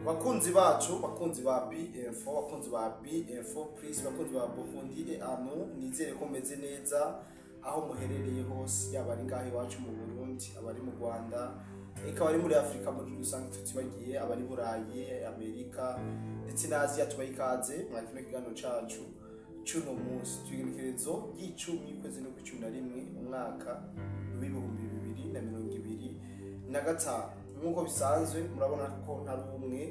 Bakunzi bacu, bakunzi ba B-Info, bakunzi ba B-Info Plus, bakunzi ba Burundi et Anu, nizere ko meze neza aho muherereye hose, yaba ari ngaho iwacu mu Burundi, abari mu Rwanda, eka abari muri Afurika muri rusange, tutibagiye abari Burayi, Amerika ndetse na Aziya. Tubaha ikaze mwa kino kiganiro cacu c'uno munsi, tw'igenekerezo ry'icumi ukwezi n'ukwa 11, umwaka w'2025. Nk'uko bisanzwe, murabona ko ntari umwe.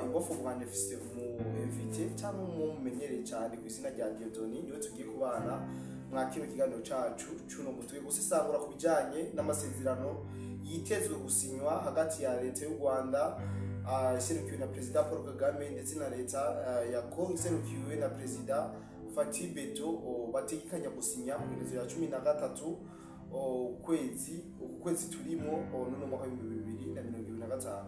Ingofu bwanjye, mfise umu invité cyangwa umumenyereye cyane ku izina rya Dieudonné, niwe tugiye kubana mwa kino kiganiro cacu c'uno munsi. Tugiye gusesangura ku bijanye n'amasezerano yitezwe gusinywa hagati ya leta y'u Rwanda iserukiwe na Perezida Paul Kagame ndetse na leta ya Congo iserukiwe na Perezida Fatshi Béton, bategekanya gusinya mu igenekerezo ya 13 ukwezi uku kwezi turimo, nuno mwaka w'2025.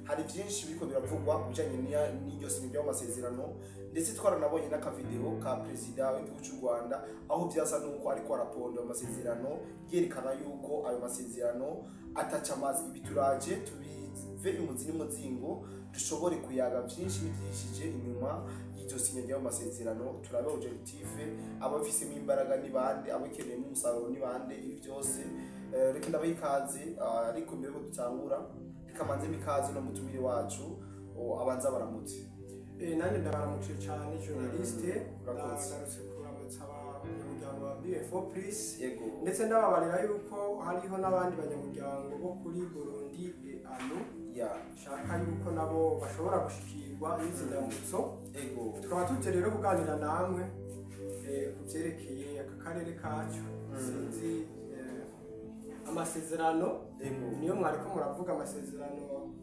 Hari byinshi biriko biravugwa ku bijanye n'iryo sinya ry'ayo masezerano, ndetse twaranabonye n'akavideo ka perezida w'igihugu cy'u Rwanda aho vyasa nuko ariko araponda ayo masezerano, yerekana yuko ayo masezerano ataca amazi. Ibi turaje tubive imuzi n'umuzingo, dushobore kuyaga byinshi n'ibyishije inyuma y'iryo sinya ry'ayo masezerano, turabe objectif, abafisemo imbaraga ni bande, abakeneyemo umusaruro ni bande, ibi byose. Reka ndabaha ikaze, ariko mbere yuko dutangura, reka manzemo ikaze no mutumire wacu, abanza baramutse. Nanjye ndabaramukije cyane, journaliste. Urakoze. Ndagarutse kuramutsa abanyamuryango ba BFO Plus, ndetse ndababarira yuko hariho n'abandi banyamuryango bo kuri Burundi Anu shaka yuko nabo bashobora gushikirwa n'izi ndamutso. Tukaba tuje rero kuganira namwe ku byerekeye aka karere kacu. Sinzi, amasezerano niyo mwariko muravuga, amasezerano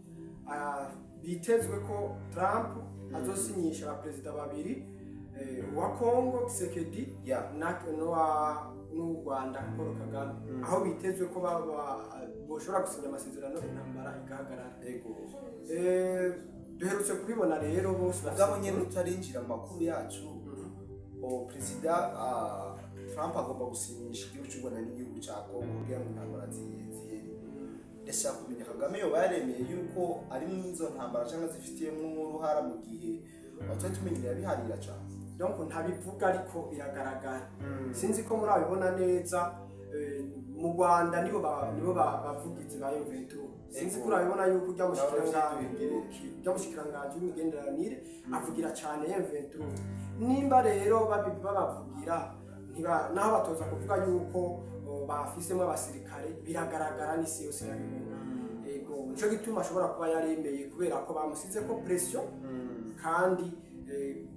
bitezwe ko Trump azosinyisha abaperezida babiri, uwa Congo Tshisekedi na n'uwa n'u Rwanda Paul Kagame, aho bitezwe ko baba boshobora gusinya amasezerano, intambara igahagarara. Duherutse kubibona rero bose Mugabo nyene tutarinjira mu makuru yacu, perezida Trump agomba gusinyisha igihugu cy'u Rwanda n'igihugu cya Congo kugira ngo intambara zihere. Ndashaka kumenya, Kagame yoba yaremeye yuko ari mu izo ntambara cyangwa zifitiyemo uruhara, mu gihe twari tumenyereye abiharira cyane? Donc ntabivuga, ariko biragaragara. Sinzi ko murabibona neza, mu Rwanda nibo bavugizi ba M23. Sinzi ko urabibona yuko ujya mushikiranganji w'imigenderanire avugira cyane M23. Nimba rero babavugira, naho batoza kuvuga yuko bafisemo abasirikare, biragaragara n'isi yose irabibona. Ego, nico gituma ashobora kuba yaremeye, kubera ko bamusize ko pression, kandi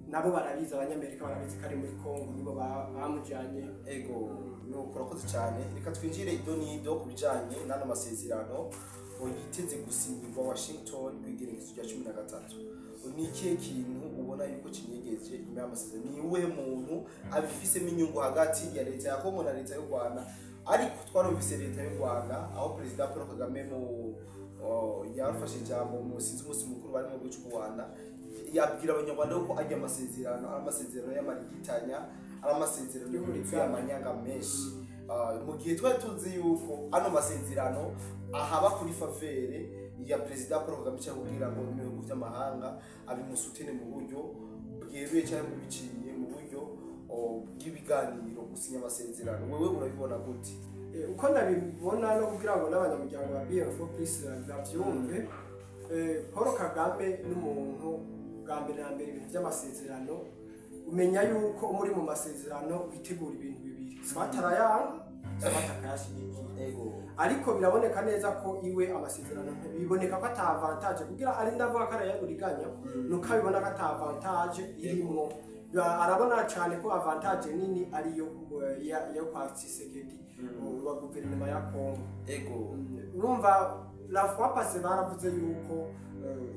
nabo barabizi, abanyamerika barabizi ko ari muri Congo, nibo bamujanye. Ego, nuko urakoze cyane. Reka twinjire ido n'ido ku bijyanye n'ano masezerano yiteze gusinyirwa Washington ku igenekerezo rya 13. Ni ikihe kintu ubona yuko kinyegeje inyuma y'amasezerano? Ni uwuhe muntu abifisemo inyungu hagati ya leta ya Congo na leta y'u Rwanda? Ariko twarumvise leta y'u Rwanda, aho Perezida Paul Kagame mu yarafashe ijambo mu sinzi umunsi mukuru bari mu gihugu cy'u Rwanda, yabwira abanyarwanda ko ajya amasezerano ari amasezerano y'amarigitanya, ari amasezerano yuzuye amanyanga menshi. Mu gihe twari tuzi yuko ano masezerano ahaba kuri faveur ya Perezida Paul Kagame, cyangwa kugira ngo ibihugu by'amahanga abimusutene mu buryo bweruye cyangwa biciye mu buryo bw'ibiganiro gusinya amasezerano. Wewe urabibona gute? Uko ndabibona, no kugira ngo n'abanyamuryango ba BF4 Plus bavyumve, Paul Kagame n'umuntu bwa mbere na mbere ibintu by'amasezerano, umenya yuko muri mu masezerano witegura ibintu bibiri: soit arayanga, soit akayashigikira. Ariko biraboneka neza ko iwe amasezerano biboneka ko ata avantage, kugira ari ndavuga ko arayaguriganya, nuko abibona ko ata avantage irimwo. Arabona cyane ko avantage nini ariyo yo kwa Tshisekedi wa guverinoma ya Congo. Urumva, la fois passée baravuze yuko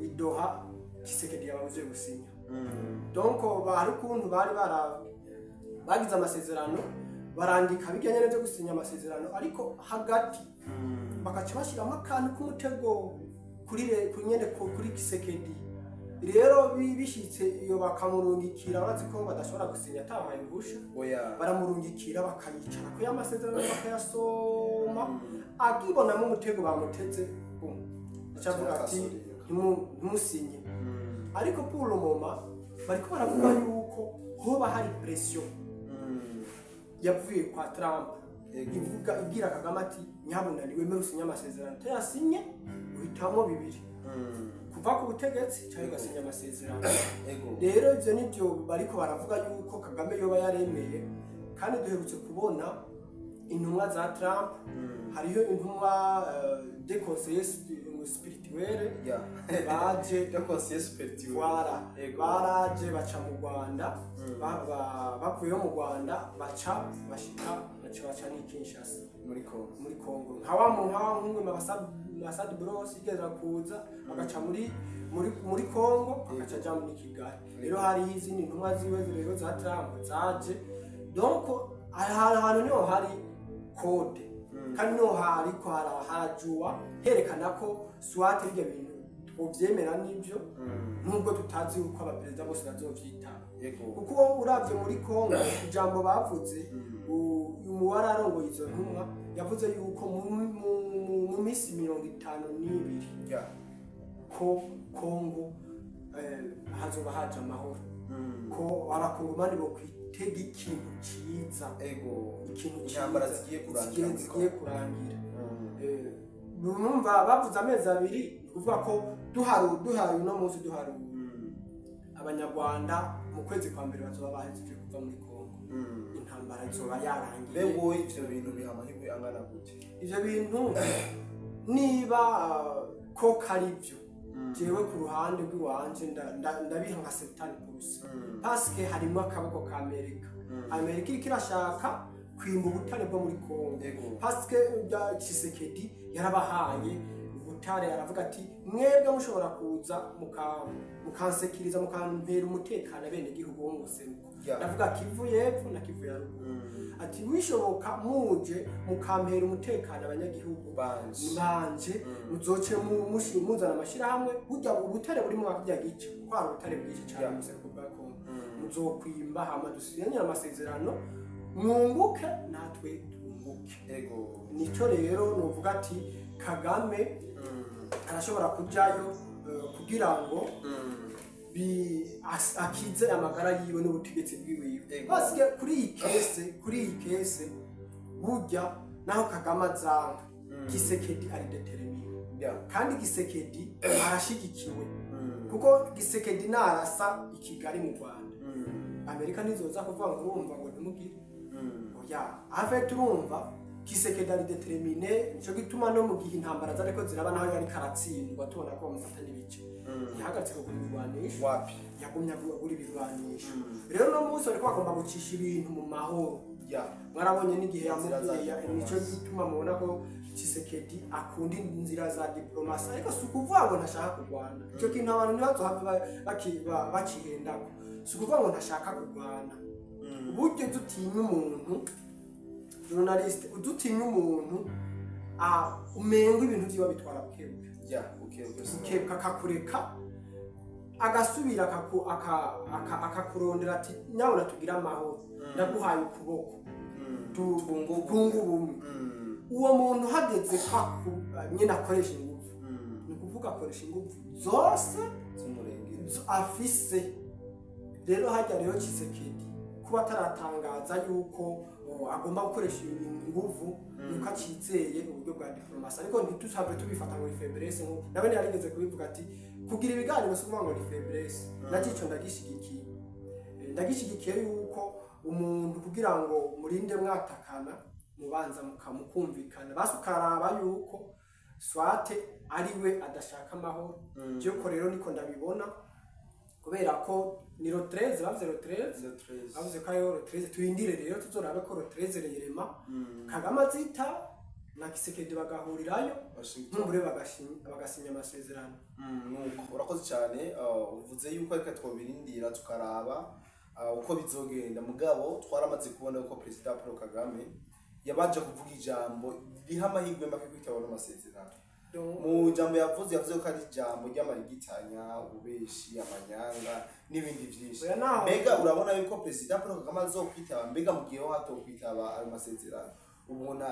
i Doha Tshisekedi yababuze gusinya. Donc hari ukuntu bari bara bagize amasezerano, barandika bijyanye n'ibyo gusinya amasezerano, ariko hagati bakaca bashyiramo akantu k'umutego kuri nyene kuri Tshisekedi. Rero bishitse iyo bakamurungikira, urazi ko badashobora gusinya atabahaye uruhusha. Oya. Baramurungikira, bakayicara ko y'amasezerano bakayasoma, akibonamo umutego bamuteze, bum, aca avuga ati: "Ntimusinye." Ariko pour le moment bariko baravuga yuko hoba hari pression yavuye kwa Trump, ivuga, ibwira Kagame ati: "Nyabuna niwemere usinye amasezerano, utayasinye uhitamo bibiri: kuva ku butegetsi cyangwa ugasinya amasezerano." Rero ivyo nivyo bariko baravuga yuko Kagame yoba yaremeye. Kandi duherutse kubona intumwa za Trump, hariho intumwa de conseiller spirituel baje. De conseiller spirituel. Voilà. Baraje baca mu Rwanda, bavuyeyo mu Rwanda baca bashika, baca n'i Kinshasa. Muri Congo. Muri Congo, nka wa muntu, nka wa nk'umwe Masad Bros igeza kuza agaca muri Congo, agaca aja muri Kigali. Rero hariho izindi ntumwa ziwe rero za Trump zaje. Donc aha hantu niho hari code, kandi niho hariko harajuwa herekana ko soit ibyo bintu twovyemera n'ibyo, nubwo tutazi yuko abaperezida bose bazovyitaba, kuko uravye muri Congo ijambo bavuze, umuwari arongoye izo ntumwa yavuze yuko mu minsi 52 ko Congo hazoba haje amahoro, ko abakongomani bokwitega ikintu ciza, ikintu Intambara ciza, zigiye kurangira muri zigiye Congo. kurangira. Numva bavuze amezi 2, ni ukuvuga ko duharuye uno munsi, duharuye abanyarwanda mu kwezi kwa mbere bazoba bahejeje kuva muri Congo, intambara izoba yarangiye. Mbe wowe ivyo bintu biha amahirwe angana gute? Ivyo bintu niba ko kari byo, jewe ku ruhande rw'iwanje ndabiha nka 70%, parce que harimo akaboko ka Amerika. Amerika iriko irashaka kwimba ubutare bwo muri Congo, parce que bya Tshisekedi yarabahaye ubutare, aravuga ati: "Mwebwe mushobora kuza mukansekiriza, mukampera umutekano bene gihugu wo mu buseruko." Ndavuga Kivu y'epfo na Kivu ya ruguru. Ati: "Bishoboka muje mukampera umutekano abanyagihugu banje, banje, muzoce muzana amashirahamwe, burya ubutare buri mu kirya gice, kuko hari ubutare bwinshi cyane mu buseruko bwa Kongo, muzokwimba, hama dusinyane amasezerano, mwunguke natwe twunguke." Nico rero novuga ati Kagame arashobora kujayo kugira ngo akize amagara yiwe n'ubutegetsi bwiwiwe. Basige kuri iyi case burya naho Kagame azanga, Tshisekedi ari déterminé, kandi Tshisekedi arashigikiwe, kuko Tshisekedi narasa i Kigali mu Rwanda, Amerika ntizoza kuvuga ngo urumva ngo ntimugire. Oya, en fait urumva Tshisekedi ari déterminé. Nico gituma no mu gihe intambara zariko ziraba, naho yari karatsindwa, tubona ko bamufata n'ibice, ntihagaritse kugura ibigwanisho. Wapi. Yagumye agura ibigwanisho. Rero no munsi bariko bagomba gucisha ibintu mu mahoro. Mwarabonye n'igihe Inzira za yamubwiye. diplomasi. Nico gituma mubona ko Tshisekedi akunda inzira za diplomasi, ariko si ukuvuga ngo ntashaka kurwana. Icyo kintu abantu ntibazohave bacihendako. Si ukuvuga ngo ntashaka kurwana. Uburyo dutinya umuntu, journaliste, udutinya umuntu, umenga ibintu vyiwe bitwara bukebuke. Yeah, okay, okay. Bukebuke, akakureka, agasubira akakurondera ati: "Nyabona tugire amahoro, ndaguhaye ukuboko, twunge ubumwe." Uwo muntu hageze ko nyine akoresha ingufu, ni ukuvuga akoresha ingufu zose z'umurengera afise. Rero hajya rero Tshisekedi kuba ataratangaza yuko agomba gukoresha inguvu, nuko acizeye uburyo bwa diplomasi. Ariko ntitushave tubifata ngo ni faiblesse, nko nawe yarigeze kubivuga ati kugira ibiganiro si ukuvuga ngo ni faiblesse. Nacyo ico ndagishigikiye. Ndagishigikiye yuko umuntu kugira ngo murinde mwatakana, mubanza mukumvikana, basi ukaraba yuko soit ariwe adashaka amahoro. Jewe ko rero niko ndabibona, kubera ko ni le 13, bavuze le 13. Le 13. Bavuze ko ariyo le 13. Turindire rero tuzorabe ko le 13 reyerema Kagame azita na Tshisekedi bagahurirayo, Washington. nkumbure bagasinya amasezerano. Nuko urakoze cyane. Uvuze yuko reka twobirindira tukaraba uko bizogenda, mugabo twaramaze kubona yuko Perezida Paul Kagame yabanje kuvuga ijambo riha amahirwe make kwitaba n'amasezerano. Mu jambo yavuze, yavuze ko ari ijambo ry'amarigitanya, ububeshi, amanyanga n'ibindi byinshi. Oya, naho- Mbega urabona yuko Perezida Paul Kagame azokwitaba? Mbega mu gihe ho hatokwitaba ayo masezerano, ubona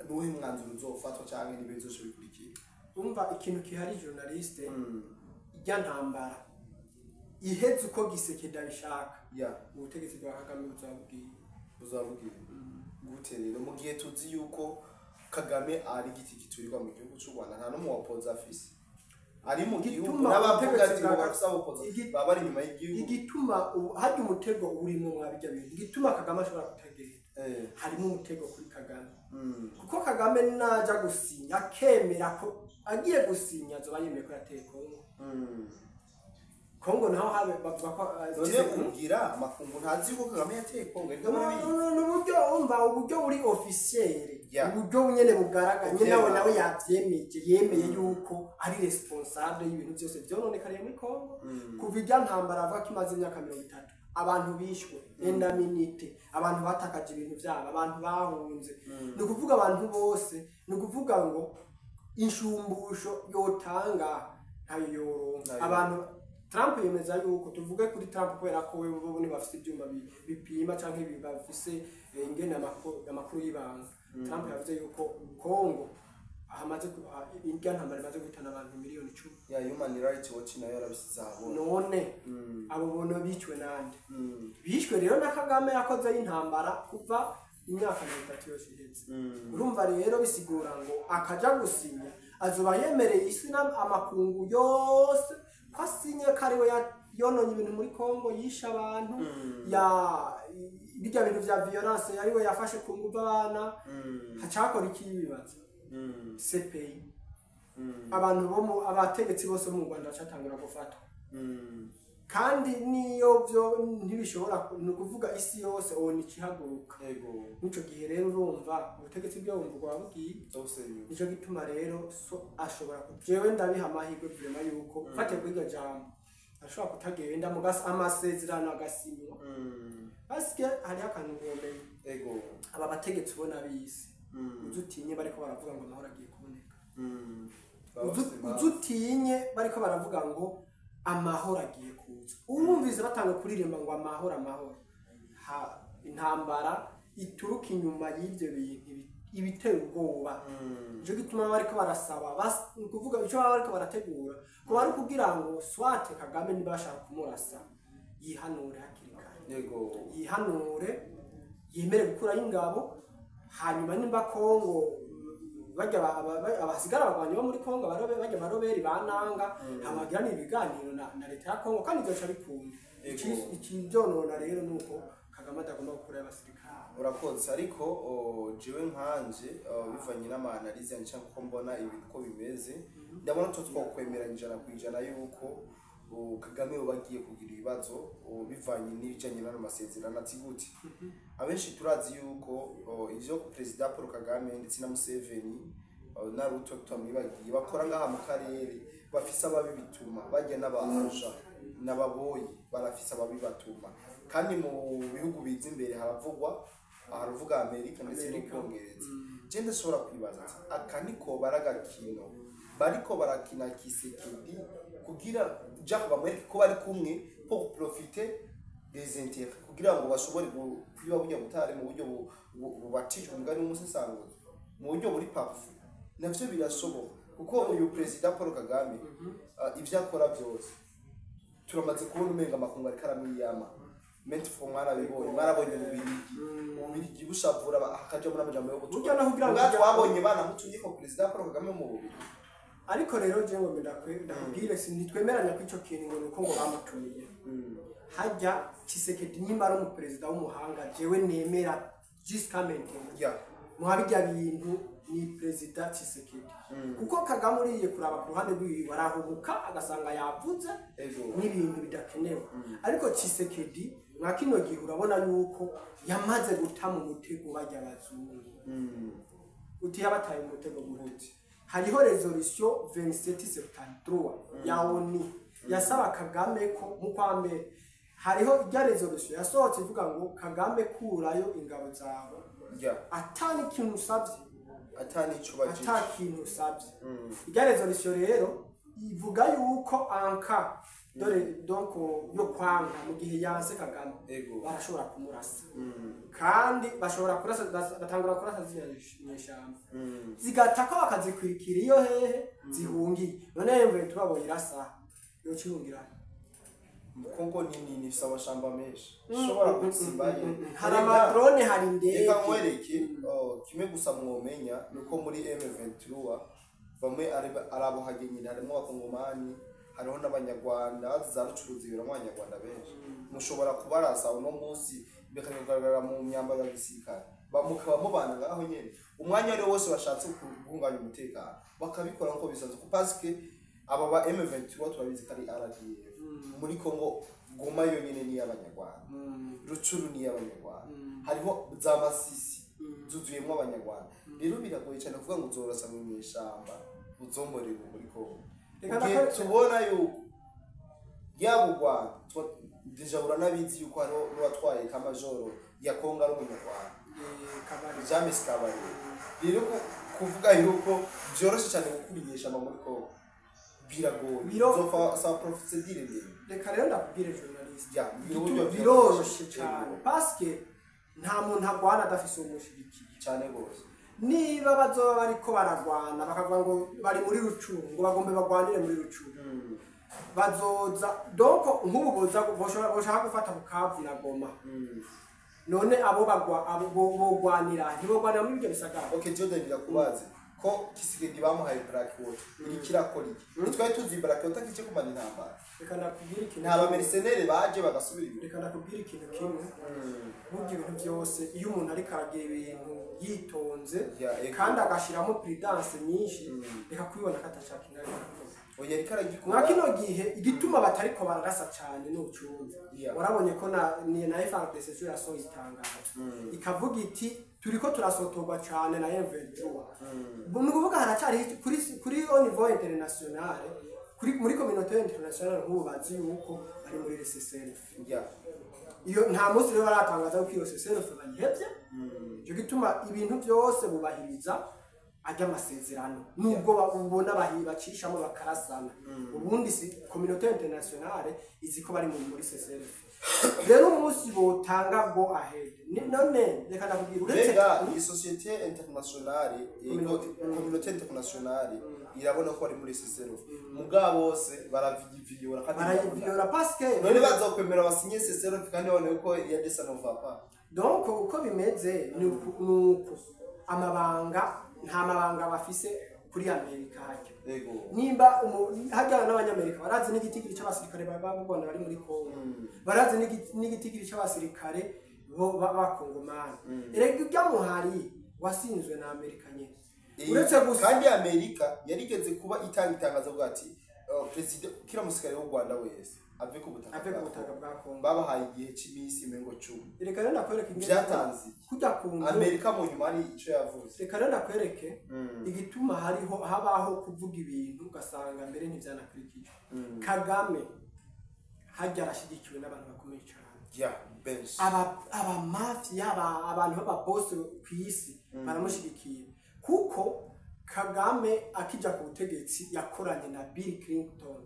nuwuhe mwanzuro uzofatwa canke n'ibindi bizoca bikurikira? Umva, ikintu kihari, journaliste, ijya ntambara Iheze uko Tshisekedi abishaka, ubutegetsi bwa Kagame buzabubwiye. Buzabubwira gute rero mu gihe tuzi yuko Kagame ari igiti giturirwa mu gihugu cy'u Rwanda, nta n'umu opposant afise ari mu gihugu, Igituma n'abavuga ubutegetsi ati bwa ngo bafise aba opposants baba bari inyuma y'igihugu. Igituma harya umutego urimo mwa bijya bintu, igituma Kagame ashobora kutagenda, harimo umutego kuri Kagame, kuko Kagame naja gusinya akemera ko agiye gusinya, azoba yemeye ko yateye Kongo. Kongo naho habe bavuga ko None ubwira amakungu ntazi yuko Kagame yateye Kongo? Erega murabizi. Ni uburyo, umva, uburyo buri officiel, uburyo nyene bugaragara nyene, nawe Uvyemanga. nawe yavyemeje, yemeye yuko ari responsable y'ibintu byose vyononekariye muri Kongo kuva irya ntambara avuga ko imaze imyaka 30, abantu bishwe endaminite, abantu batakaje ibintu vyabo, abantu bahunze. Ni ukuvuga abantu bose, ni ukuvuga ngo inshumbusho yotanga ntayo yoronka. Ntayo. Abantu Trump yemeza yuko, tuvuge kuri Trump kubera ko we bo ni bafise ibyuma bipima canke bafise ingene amakuru y'ibanga. Trump yavuze yuko Congo hamaze irya ntambara imaze guhitana abantu miliyoni 10. Ya, Human Rights Watch nayo yarabisize ahabona. None abo bono biciwe nande? Bishwe rero na Kagame yakoze y'intambara kuva imyaka 30 yose iheze. Urumva rero bisigura ngo akaja gusinya azoba yemereye isi amakungu yose ko asinye ko ariwe yononye ibintu muri Congo, yishe abantu, ya bijya bintu vya violence, ariwe yafashe ku nguvu abana. Hacakora iki bibaza? CPI, abantu bo mu abategetsi bose bo mu Rwanda bacatangura gufatwa. Kandi niyo byo ntibishobora ni ukuvuga isi yose obona ikihaguruka. N'ico gihe rero urumva ubutegetsi bwe wumva bwaba bugiye. Ndawusenyuka. Nico gituma rero so ashobora jewe ndabiha amahirwe vraiment yuko mfatiye kuri iryo jambo ashobora kutagenda mugas amasezerano agasinywa, paske hariho akantu nkomeye. Aba bategetsi ubona bisi, uzi utinye bariko baravuga ngo amahoro agiye kuboneka. Uzi utinye bariko baravuga ngo amahoro agiye kuza, urumvise batanga kuririmba ngo amahoro, amahoro, ha intambara ituruka inyuma y'ibyo bintu ibiteye ubwoba. Nico gituma bariko barasaba ni ukuvuga icyo baba bariko barategura kuba ari ukugira ngo swate Kagame niba bashaka kumurasa yihanure hakiri kare, yihanure, yemere gukurayo ingabo. Hanyuma nimba Kongo bajya abasigara abagwanyi bo muri Kongo bajya abaroberi bananga habagirana ibiganiro na leta ya Kongo, kandi ivyo bikunda. Ikivyonona rero nuko Kagame atagomba gukurayo abasirikare. Urakoze, ariko jewe nkanje bivanye n'ama analyses yanjye cyangwa uko mbona ibintu uko bimeze, ndabona ko twakwemeranya 100% yuko Kagame yoba agiye kugira ibibazo bivanye n'ibijanye n'ano masezerano. Ati gute? Abenshi turazi yuko ivyo Perezida Paul Kagame ndetse na Museveni na Ruto tutamwibagiye bakora ngaha mu karere, bafise ababibituma, bajya n'abaja n'ababoyi, barafise ababibatuma. Kandi mu bihugu biza imbere haravugwa, haravuga Amerika ndetse Amerika. n'Ubwongereza. Je ndashobora kwibaza ati aka niko baragakino bariko barakina Tshisekedi kugira Jack bamwereke ko bari kumwe pour profiter des intérêts, kugira ngo bashobore kwiba burya butare mu buryo bubatijwe umugani w'umusesanguzi, mu buryo buri parfait. Navyo birashoboka kuko uyu Perezida Paul Kagame ivyo akora byose turamaze kubona umenga amakungu ariko aramwiyama maintes fois. Mwarabibonye, mwarabonye Ububirigi bushavura, hakajamo n'amajambo yo gutuka. Burya no kugira ngo Ubwa twabonye banamutumye ko Perezida Paul Kagame mu Bubirigi. Ariko rero je ngo ndakubwire, si ntitwemeranya ko ico kintu ngo nuko ngo bamutumiye. Hajya Tshisekedi nimba ari umuperezida w'umuhanga jewe nemera jusqu'à maintenant muha bijya bintu ni Perezida Tshisekedi, kuko Kagame uriye kuraba ku ruhande rwiwe arahubuka agasanga yavuze n'ibintu bidakenewe. Ariko Tshisekedi mwa kino gihe urabona yuko yamaze guta mu mutego bajya abazungu. Uti yabataye mu mutego gute? Hariho résolution 2773 ya ONU yasaba Kagame ko mu kwa mbere hariho ijya résolution yasohotse ivuga ngo Kagame kurayo ingabo zawe atani ikintu usabye. Atani ico bajije. Ata kintu usabye. Ijya résolution rero ivuga yuko anka dore donc yo kwanka mu gihe yanse Kagame barashobora kumurasa, kandi bashobora kurasa, batangura kurasa ziriya nyeshamba zigatako bakazikwikira iyo hehe zihungiye. None yemwe tubabonye irasa yoca ihungira. Kongo ni nini, ifise amashamba menshi, ushobora gutsimba. Hari ama drone, hari indege. Reka nkwereke, oh, kimwe gusa mwomenya nuko muri M23 bamwe ari abo hagenyine, harimo abakongomani, hariho n'abanyarwanda, za Rucuruzi biramo abanyarwanda benshi. Mushobora kubarasa uno munsi bikagaragara mu myambaro ya gisirikare, mukaba mubana ngaho nyene. Umwanya ari wose bashatse guhungabanya umutekano bakabikora nkuko bisanzwe, parce aba ba M23 turabizi ko ari RDF. Muri Kongo, Goma yonyene ni iy'abanyarwanda, Rucuru ni iy'abanyarwanda, hariho za Masisi zuzuyemo abanyarwanda. Rero biragoye cyane kuvuga ngo uzorasa mu mwishamba uzomorera muri Kongo. Reka Igihe tubona yuko yaba u Rwanda déjà uranabizi yuko hariho n'uwatwaye kamajoro ya Kongo ari umunyarwanda. Kabari. James Kabarebe. Rero kuvuga yuko byoroshe cyane gukura inyeshyamba muri Kongo biragoye. Uzopfa sa procédure ndende. Reka rero ndakubwire, journaliste. Ya, uburyo Biroroshe cyane, parce nta muntu agwana adafise umushigikiye. Cyane rwose. Niba bazoba bariko baragwana bakavuga ngo bari muri Rucuru, ngo bagombe bagwanire muri Rucuru, bazoza donc nk'ubu boza boshaka gufata Bukavu na Goma. None abo bagwa abo bogwanira ntibogwanira muri ibyo bisagara? Okay, Jordan, ndakubaze ko Tshisekedi bamuhaye Blackwater, iriko irakora iki? Ntitwari tuzi Blackwater kije kumara intambara? Reka ndakubwire ikintu. Nta ba mercenaires baje bagasubira inyuma? Reka ndakubwire ikintu kimwe. Burya ibintu byose, iyo umuntu ariko aragira ibintu yitonze Ya, ego. kandi agashiramo prudence nyinshi, reka kubibona ko atashaka ingaruka. Oya, ariko aragikora. Mwa kino gihe igituma batariko bararasa cyane ni ucunze. Warabonye ko na FARDC ejo yasohoye itangazo ikavuga iti turiko turasotorwa cyane na M23. Ni ukuvuga haracyari kuri au niveau international, kuri muri communauté internationale, nk'ubu bazi yuko bari muri cessez-le-feu. Iyo nta munsi rero baratangaza ko iyo cessez-le-feu bayihevye. Icyo gituma ibintu byose bubahiriza ajya amasezerano, nubwo ubona bacishamo bakarasana. Ubundi si communauté internationale izi ko bari muri cessez-le-feu. Rero umunsi botanga go ahead, none reka ndakubwira, uretse Mbega iyi société internationale, Communauté. Communauté internationale irabona ko bari muri cessez-le-feu, mugabo bose baraviyora kandi Barayiviyora parce que none bazokwemera basinye cessez-le-feu kandi babona yuko iya desa ne va pas? Donc uko bimeze ni uku amabanga, nta mabanga bafise kuri Amerika hajya. Nimba hajya n'abanyamerika barazi n'igitigiri c'abasirikare baba mu Rwanda bari muri Kongo, barazi n'igitigiri c'abasirikare bo b'abakongomani. Erega ujya muhari wasinzwe na Amerika nyene. Uretse gusa Kandi Amerika yarigeze kuba itanga itangazo avuga ati perezida kila musirikare w'u Rwanda wese ave ku butaka ave ku bwa butaka Kongo. bwa Kongo. Babahaye igihe cy'iminsi imengo 10. Reka rero ndakwereka ingene Vyatanze iki? kujya ku nzu. Amerika mu nyuma hari ico yavuze. Reka rero ndakwereke igituma hariho habaho kuvuga ibintu ugasanga mbere ntibyanakurikijwe. Kagame hajya arashyigikiwe n'abantu bakomeye cyane. Ya, benshi. Aba mafia, abantu b'ababosi ku isi baramushyigikiye, kuko Kagame akija ku butegetsi yakoranye na Bill Clinton.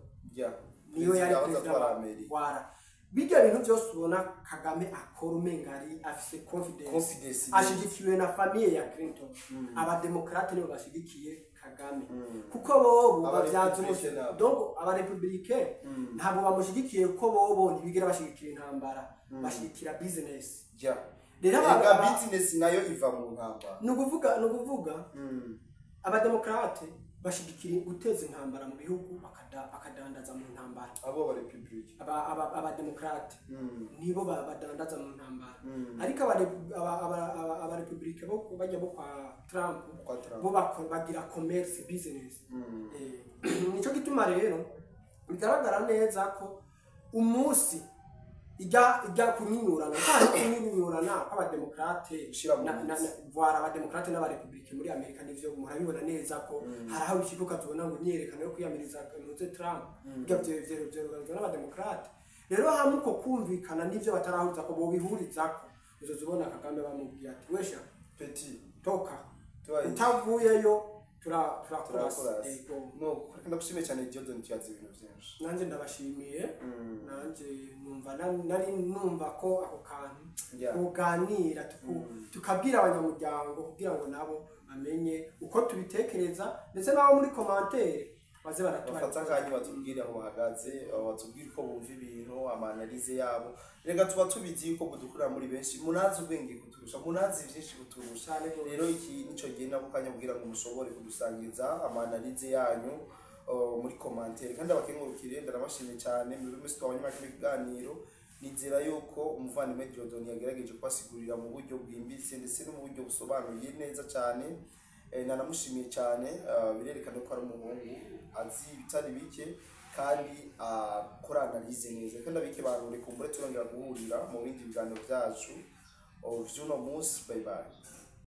Niyo yari Perezida perezida wa wa Amerika. Wara bijya bintu byose ubona Kagame akora, umenga ari afise confidence, Confidence. ashigikiwe na famille ya Clinton. Abademokrate nibo bashigikiye Kagame, kuko bobo babyaza Abarepublike nabo. Donc abarepublike ntabwo bamushigikiye, kuko bobo ntibigera bashigikira intambara, bashigikira business. Rero Ega business nayo iva mu ntambara. Ni ukuvuga abademokrate bashigikira guteza intambara mu bihugu, bakadandaza mu ntambara. Abo ba republique. Abademokrate nibo badandaza mu ntambara, ariko abarepublike bo bajya bo kwa Trump, Kwa Trump. bo bagira commerce, business. Nico gituma rero bigaragara neza ko umunsi ijya kunyinyurana, kandi kunyinyurana kw'abademokrate Gushira mu mitsi. Voilà, abademokrate n'abarepublike muri Amerika nivyo murabibona neza ko hari aho bishika ukazibona ngo imyiyerekano yo kwiyamiriza muze Trump, ibyo vyoruganizwa n'abademokrate. Rero hamwe uko kumvikana n'ivyo batarahuza ko bobihurizako, uzozibona Kagame bamubwiye ati wesha Petit toka tubaye utavuyeyo turakurasa. Turakurasa. Yego. No ndagushimiye cyane, Jordan, tuyazi ibintu byinshi. Nanjye ndabashimiye. Nanjye numva nari numva ko ako kantu kuganira tukabwira abanyamuryango kugira ngo nabo bamenye uko tubitekereza, ndetse n'abo muri commentaire baze baratubaza. Bafata akanya batubwire aho bahagaze, batubwire uko bumva ibintu. Ama analyse yabo, reka tuba tubizi yuko mudukurira muri benshi, munazi ubwenge kuturusha, munazi vyinshi kuturusha. Cyane gose. Rero iki nico gihe nako kanya kugira ngo mushobore kudusangiza ama analyse yanyu muri commentaire. Kandi abakengurukire, ndarabashimiye cyane muri mwese twabonye muri kino kiganiro. Nizera yuko umuvandimwe Dieudonné yagerageje kubasigurira mu buryo bwimbitse ndetse no mu buryo busobanuye neza cyane. Nanamushimiye cyane. Birerekana ko ari umuhungu azi ibitari bike kandi akora analyse neza. Kandi abike bantu, reka kumbure turongera guhurira mu bindi biganiro byacu vy'uno munsi. Bye bye.